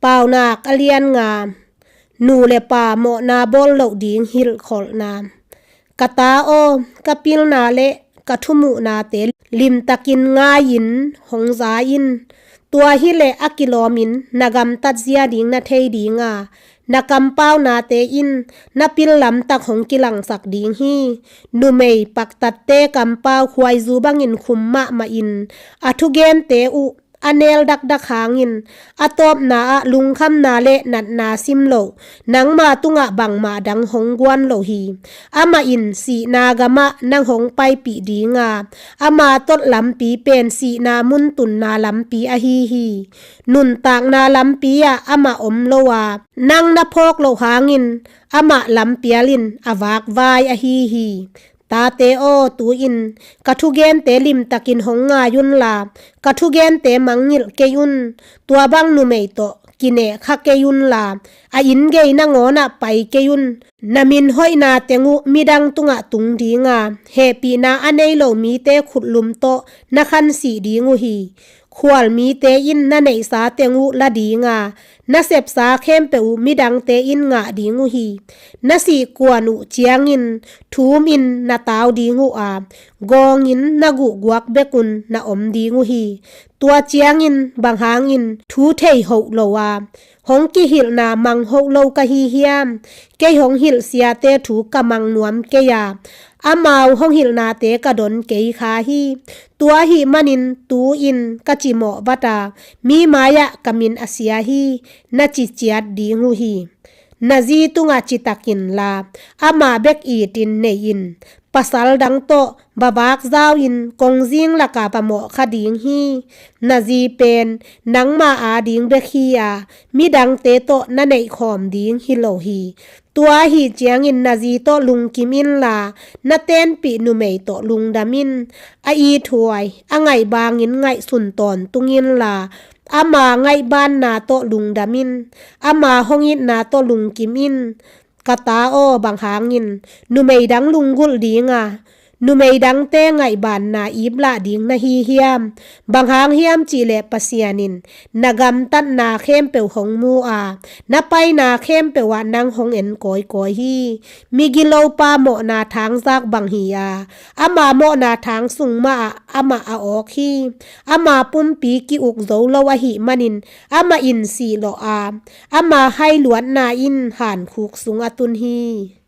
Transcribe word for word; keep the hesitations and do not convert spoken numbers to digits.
Paunak a lian nga. Nu le pa mawhna bawl loh ding hilhkholhna. Ka ta aw, ka pilna le ka thumuhnate limtakin ngai-in hong za in. Tua hileh a kilawmin na gamtat zia ding na thei ding a, na kampaunate in na pil lamtak hong kilangsak ding hi. Numei paktatte kampau khuaizu bangin khum mahmah in, a thugente uh a nel dakdak hangin, a tawpna ah lungkhamna le natna sim loh, nangma tungah bangmah dang hong guan lo hi. Amah in sihna gamah nang hong paipih ding a, ama tot lampi pen sihna mun tunna lampi ahi hi. Nuntakna lampi ah amah om lo a, nang na phawk loh hangin amah lampial in a vakvai ahi hi. Tate aw, tu-in ka thugente limtakin hong ngai unla, ka thugente mangngilh kei un. Tua bang numei tawh kinehkha kei unla, a inn gei nangawnah pai kei un. Na min hoihna teng uh midang tungah tung ding a, hehpihna a nei lo mite khutlum tawh na khansih ding uh hi. Khual mite in na neihsa teng uh la ding a, na sepsa khempeuh uh midangte in ngah ding uh hi. Na sih kuan uh ciangin thumin na tau ding uh a, gawngin na guhguak bekun na om ding uh hi. Tua ciangin bang hangin thu thei hoh lo a, hong kihilhna mang hoh lo ka hi hiam? Kei hong hilh siate thu ka mang nuam kei a, amau hong hilhnate ka don kei kha hi. Tua ahih manin tu-in ka cimawh vat a, mi mai-ah ka min a sia hi, na ci ciat ding uh hi. Na zi tungah citak inla, amah bek itin nei in. Pasal dang tawh va vak zau-in kongzing lakah va mawh kha ding hi. Na zi pen nangma ading bek hi a, midangte tawh na neihkhawm ding hi lo hi. Tua ahi ciangin na zi tawh lungkim inla, na tenpih numei tawh lungdam in. A ithuai, a ngaih bangin ngaihsun tawntung inla, ama ngaihbanna tawh lungdam in. Ama hong itna tawh lungkim in. Ka ta aw, bang hangin numei dang lunggulh ding a, numei dangte ngaihbanna iplah ding na hi hiam? Bang hang hiam cihleh Pasian in na gamtatna khempeuh hong mu a, na paina khempeuh ah nang hong en kawikawi hi. Migilopa mawhna thangzak bang hi a, ama mawhna thang sung mah ah amah a awk hi. Ama pumpi ki-uk zo lo ahih manin amah in sihlawh a, ama hailuatna in hankhuk sung a tun hi.